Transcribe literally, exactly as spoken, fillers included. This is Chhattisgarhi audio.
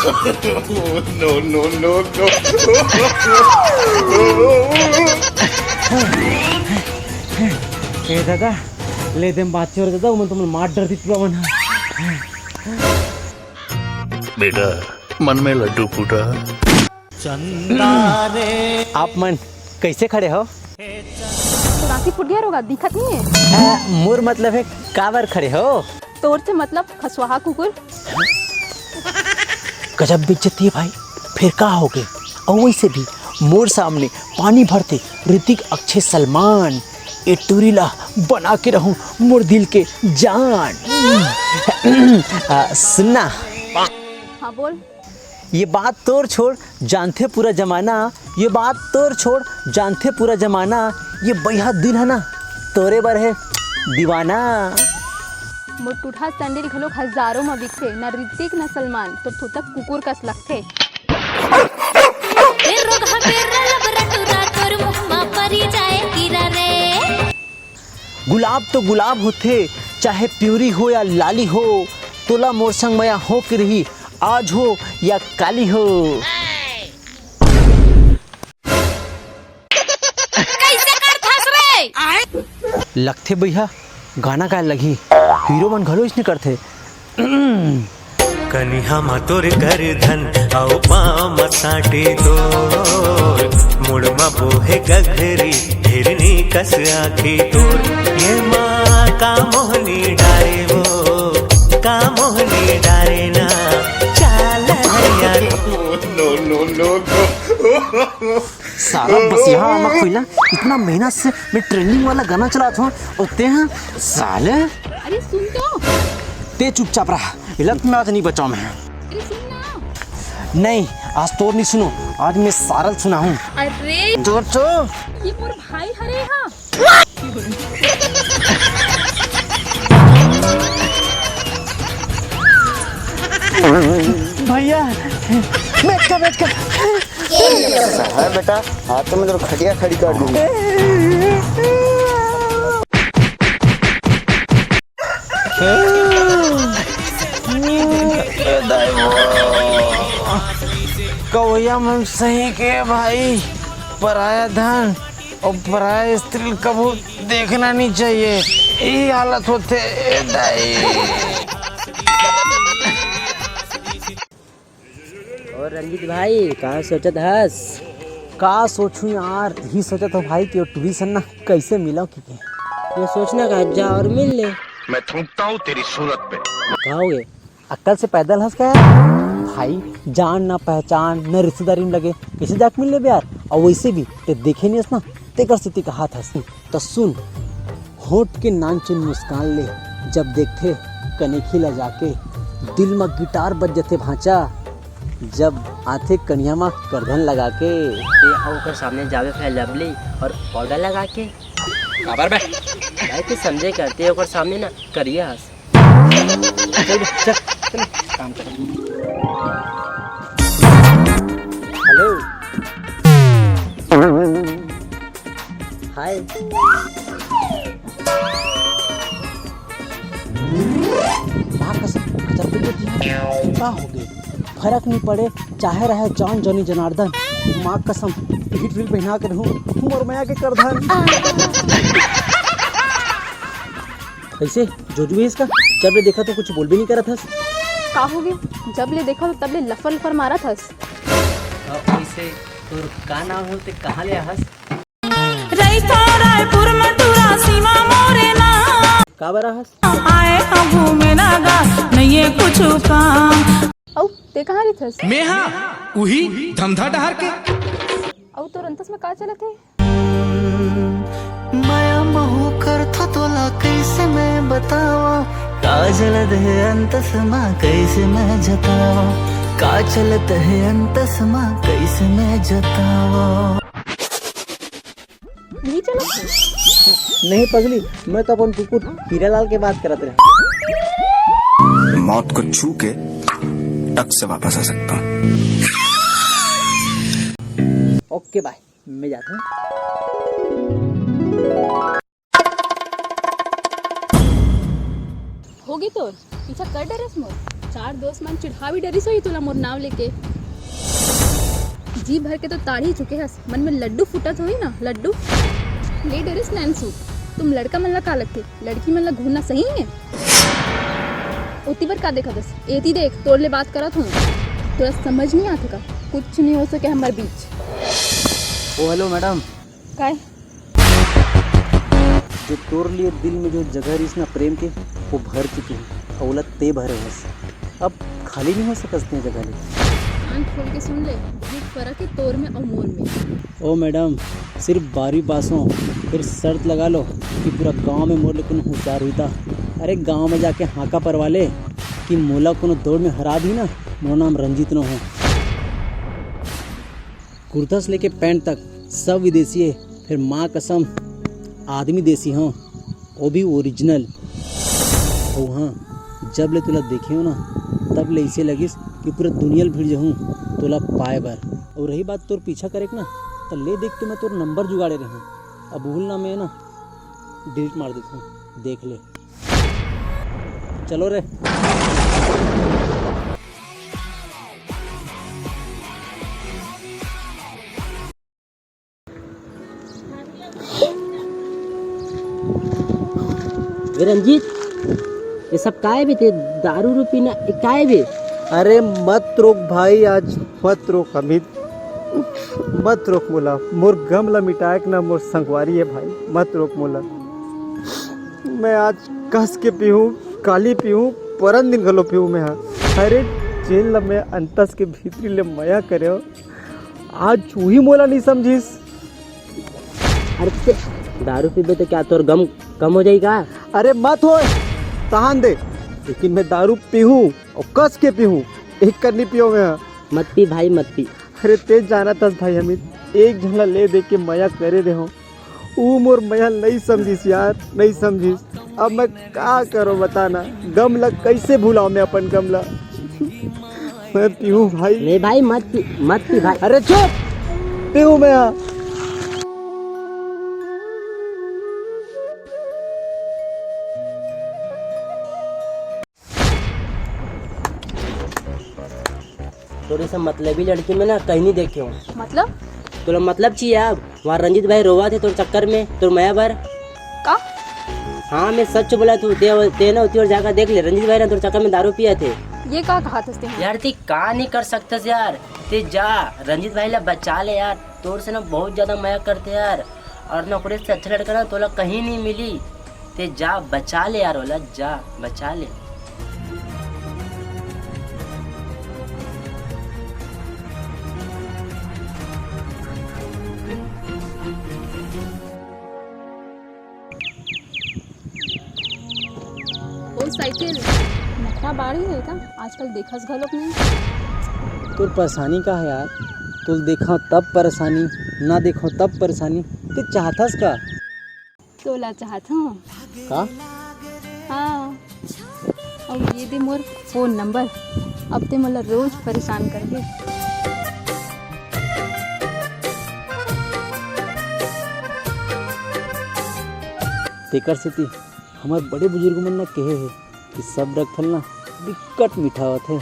No, no, no, no। ए दादा, ले दे बात छोड़ दादा, ओमन तुमन मार डर दी पूरा मन। बेटा, मन में लड्डू फूटा। आप मन कैसे खड़े हो? तो राखी फूट गया होगा, दिखत नहीं है। आ, मोर मतलब है, काबर खड़े हो? तोर से मतलब, खसवाहा कुकुर। गजब बेइज्जती है भाई, फिर का हो गए? और वैसे भी मोर सामने पानी भरते ऋतिक, अक्षय, सलमान, ए टूरी ला बना के रहूं मोर दिल के जान। आ, सुनना। हाँ, बोल। ये बात तोर छोड़, जानथे पूरा जमाना, ये बात तोर छोड़, जानथे पूरा जमाना, ये बइहा दिल है ना, तोरे बर है दीवाना। मोर टूटहा सैंडल घलोक हजारों म बिकथे, न ऋतिक न सलमान, तोर थोतक कुकुर कस लगथे। ए रोगहा बेरा लबरा टूरा, तोर मुंह म परी जाए कीरा रे। गुलाब तो गुलाब होथे, चाहे प्यूरी हो या लाली हो, तोला मोर संग मया हो के रही, आज हो या काली हो। कैसे करथस रे? लगथे भैया, गाना गाए लगही, हीरो मन घलो इसने करथे। कनिहा म तोर करधन, अउ पाँव म साटे तोर, मुड़ म बोहे गघरी, हिरनी कस आँखी तोर। ये माँ का मोहनी डारे वो, का मोहनी डारे ना, चाल हरिया। No, no, no, no। साला बस यहाँ आना कोई ना, इतना मेहनत से मैं ट्रेंडिंग वाला गाना चलात हूँ, और ते हैं साले। अरे सुन तो। ते चुपचाप रहा, इलत में आज नहीं बचाऊँ मैं। अरे सुन ना। नहीं, आज तोर नहीं सुनो, आज मैं सारल सुना हूँ। अरे। जोर से। ये मोर भाई हरे हा। भैया, बैठ का, बैठ का। है बेटा, हाथ में तो खटिया खड़ी कर दूंगा। कवैया मन सही के भाई, पराया धन और पराया स्त्री कभू देखना नहीं चाहिए। यही हालत होथे ए दाई। और रंजीत भाई, का सोचत हस? का सोचूं यार, यही सोचत हो भाई कि वो टूरी सन ना कैसे मिलो की के। ये सोचना का, जा और मिल ले। मैं थूकता हूँ तेरी सूरत पे। का हो गए? अक्कल से पैदल हस का यार? भाई, जान ना पहचान, ना रिश्तेदारी में लगे, कैसे जाके मिल लेबे यार? और वैसे भी ते देखे नहीं हस ना, तेकर सेती कहात हस। त सुन, होंठ के नानचुन मुस्कान ले जब देखथे कनेखी ला जाके, दिल म गिटार बज जथे भांचा, जब आथे कनिहा म करधन लगा के। ते ह ओकर सामने जाबे फेर लवली और पाउडर लगा के। काबर बे? भाई, तू समझे कर, ते ओकर सामने ना करिया हस। चल बे, चल, चल, काम कर। हेलो। हाय। माँ कसम, गजब के बेटी है। का हो गई? फर्क नहीं पड़े, चाहे रहे जॉन जॉनी जनार्दन। माँ कसम, पीठ रील पहना के रहूं, मोर मया के करधन। कैसे जोजू है इसका? जब ले देखा तो कुछ बोल भी नहीं करत हस। का हो गए? जब ले देखा तो तब ले लफर लफर मारत हस। अ, वैसे तोर का नाम हो, ते कहाँ ले आहस? रहिथों रायपुर म टूरा सीमा मोरे ना। का बर आहस? आए हूँ घूमे ना गा, नहीं है कुछ काम। अउ ते कहाँ रहिथस? मैं हा उही धमधा डहर के। अउ तोर अंतस में का चलत हे? मया महू करथो तोला कैसे मैं बतावा, का जलत हे अंतस मा कैसे मैं जतावा, का चलत हे अंतस मा कैसे मैं जतावा। नहीं चलत हे? नहीं पगली, मैं तो अपन कुकुर हीरालाल के बात करत रहा। मौत को छू के टक से वापस आ सकता हूँ। ओके बाय। मैं जाता हूँ। होगे तोर पीछा कर डरेस मोर। चार दोस्त मन चिढ़ा भी डरिस होही तोला मोर नाव लेके। जी भर के तो ताड़ी चुके हस, मन में लड्डू फूटत होही ना, लड्डू। ले डरिस नैनसू, तुम लड़का मन ला का लगथे? लड़की मन ला घूरना सही है? ओती बर का देखत हस? एती देख, तोर ले बात करत हूँ। तोला समझ नहीं आथे का? कुछ नहीं हो सके हमर बीच। ओ हेलो मैडम। काय? जो तोर लिए दिल में जो जगह रहिस ना प्रेम के, वो भर चुके हैं। अउ ओला ते भरे हस, अब खाली नहीं हो सकत ते जगह ले। कान खोल के सुन ले, बहुत फर्क है तोर में अउ मोर में। ओ मैडम, सिर्फ बारहवीं पास हो, फिर शर्त लगा लो कि पूरा गांव में मोर ले कोनो होशियार हुई ता। अरे गांव में जाके हाका परवा ले कि मोला कोनो दौड़ में हरा दी ना, मोर नाम रंजीत नो हो। कुर्ता से लेके पैंट तक सब विदेशी है, फिर माँ कसम आदमी देसी हो, वो भी ओरिजिनल। ओ हाँ, जब ले तोला देखे हो ना, तब ले इसे लगिस कि पूरा दुनिया ल भिड़ जहूँ तोला पाए बर। और रही बात तोर पीछा करे के ना, त ले देख तो मैं तोर नंबर जुगाड़े रहूँ। अब भूल ना मैं ना डिलीट मार देता हूँ, देख ले। चलो रे। ए रंजीत, ये सब काय बे? ते दारू रू पीना, ये काय बे? अरे मत रोक भाई, आज मत रोक अमित, मत रोक मोला। मोर गम ला मिटाएक ना मोर संगवारी है भाई, मत रोक मोला। मैं आज कस के पीहूँ, काली पीहूँ, परन दिन घलो पीहूँ मैं हा। अरे जेन ला मैं अंतस के भीतरी ले मया करे हो, आज उही मोला नहीं समझिस। अरे ते दारू पीबे तो क्या तोर गम कम हो जाई का? अरे मत होय, तहान दे, लेकिन मैं दारू पीहूँ अउ कस के पीहूँ, एक कर नहीं पियो मैं। मत पी भाई, मत पी। अरे ते जानत हस भाई अमित, एक झन ला ले दे के मया करे रहे हो, ऊ मोर मया नहीं समझिस यार, नहीं समझिस। अब मैं का करो बता ना, गम ला कैसे भुलाओ मैं अपन गम ला? मैं पीहूँ भाई। नहीं भाई, मत पी, मत पी भाई। अरे चुप, पीहूँ मैं। तोरे से मतलबी लड़की में ना कहीं नहीं देखे हूँ। मतलब? तोला मतलब चाहिए अब? वहाँ रंजीत भाई रोवा थे तोर चक्कर में, तोर मया बर। का? हाँ, मैं सच बोला तू, ते, ते ना उती ओर जाकर देख ले, रंजीत भाई ना तोर चक्कर में दारू पिया थे। ये का कहा थे? यार, ते का नहीं कर सकता यार, ते जा, रंजीत भाई ला बचा ले यार, तोर से ना बहुत ज्यादा मया करते यार, और ना ओकरे से अच्छा लड़का ना तोला कहीं नहीं मिली। ते जा बचा ले यार ओला, जा बचा ले। ओ साइकिल, नखरा बाढ़ ही है का? आजकल देखस घलोक नहीं। तोर परेशानी का है यार? तोल देखा तब परेशानी, ना देखा तब परेशानी। ते चाहथस का? तोला चाहत हूँ। का? हाँ। अउ ये दे मोर फोन नंबर, अब ते मोला रोज परेशान करबे। तेकर सेती हमर बड़े बुजुर्ग मन न कहे हे कि सब रखथल ना बिकट मीठा होथे।